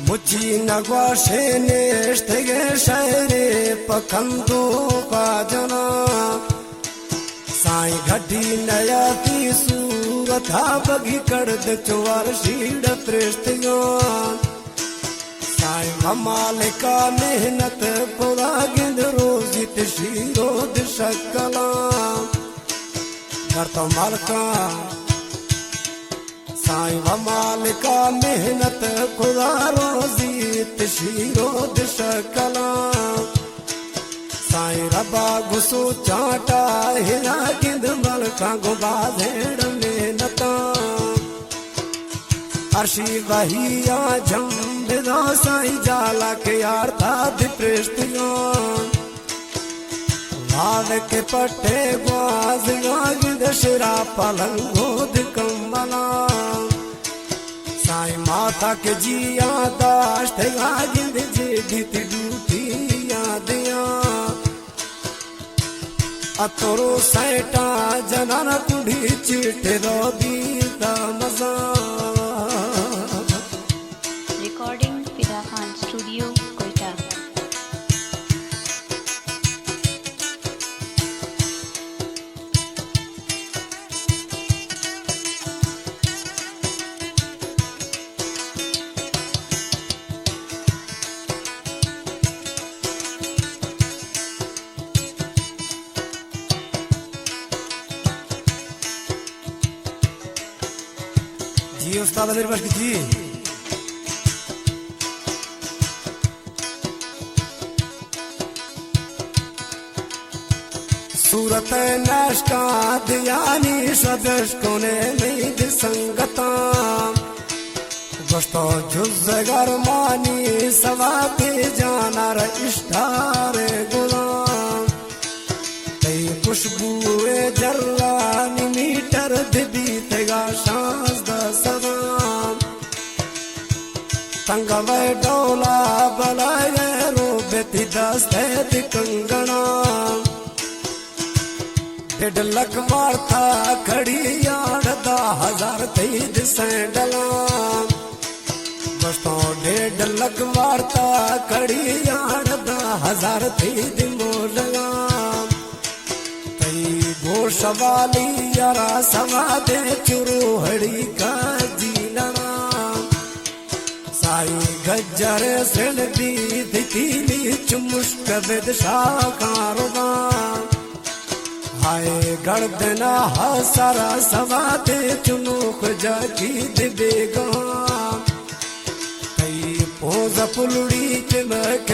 مچی نگواشے نشتگے شہرے پہ کندو پا جنا۔ سائیں گھٹی نیاتی صورتا بگی کڑد چوار شیڑ پرشتگان۔ سائیں ممالکا محنت پورا گند روزی تشیرو دشکلان۔ کر تو ملکان سائیں و مالکا محنت خدا روزی تشیرو دشکلاں۔ سائیں ربا گسو چاٹا ہنا گند ملکاں گو بازیڑ محنتاں۔ عرشی وحیاں جم بدا سائیں جالا کے آرتا دپرشتیاں۔ واد کے پٹے گواز گاگد شرا پلنگو دکملاں۔ سائیں ماتا کے جیا داشت گاگد جیڈیت ڈوٹی یادیاں۔ اترو سیٹا جنان کنڈی چیٹ رو بیتا مزاں۔ ریکارڈنگ فدا خان اسٹوڈیو، کوئٹہ۔ جی استاد امیر بخش جی۔ صورت نشکا دیانی شدش کنے مید سنگتاں۔ گوشتو جز گرمانی سوات جانار اشتار گلان۔ تئی خوشبو جرانی میٹر دبی تگا شانزدہ سدان۔ تنگ وے ڈولا بلائے رو بیتی دست دی کنگنا۔ ڈیڑھ لکھ وارتا کڑی یاڑ دا ہزار تئی دی سینڈلاں۔ بستوں ڈیڑھ لکھ وارتا کڑی یاڑ دا ہزار تئی دی موزگاں۔ تئی گوش والی یارا سوا دے چرو ہڑی کا جی لڑاں۔ سائی گجر سن بیت تیلی چمشک بد شاکاں رواں۔ ہائے گردنا ہسرا سوات چنوک جاکی دی بیگاں۔ تئی پوز پلڑی چمک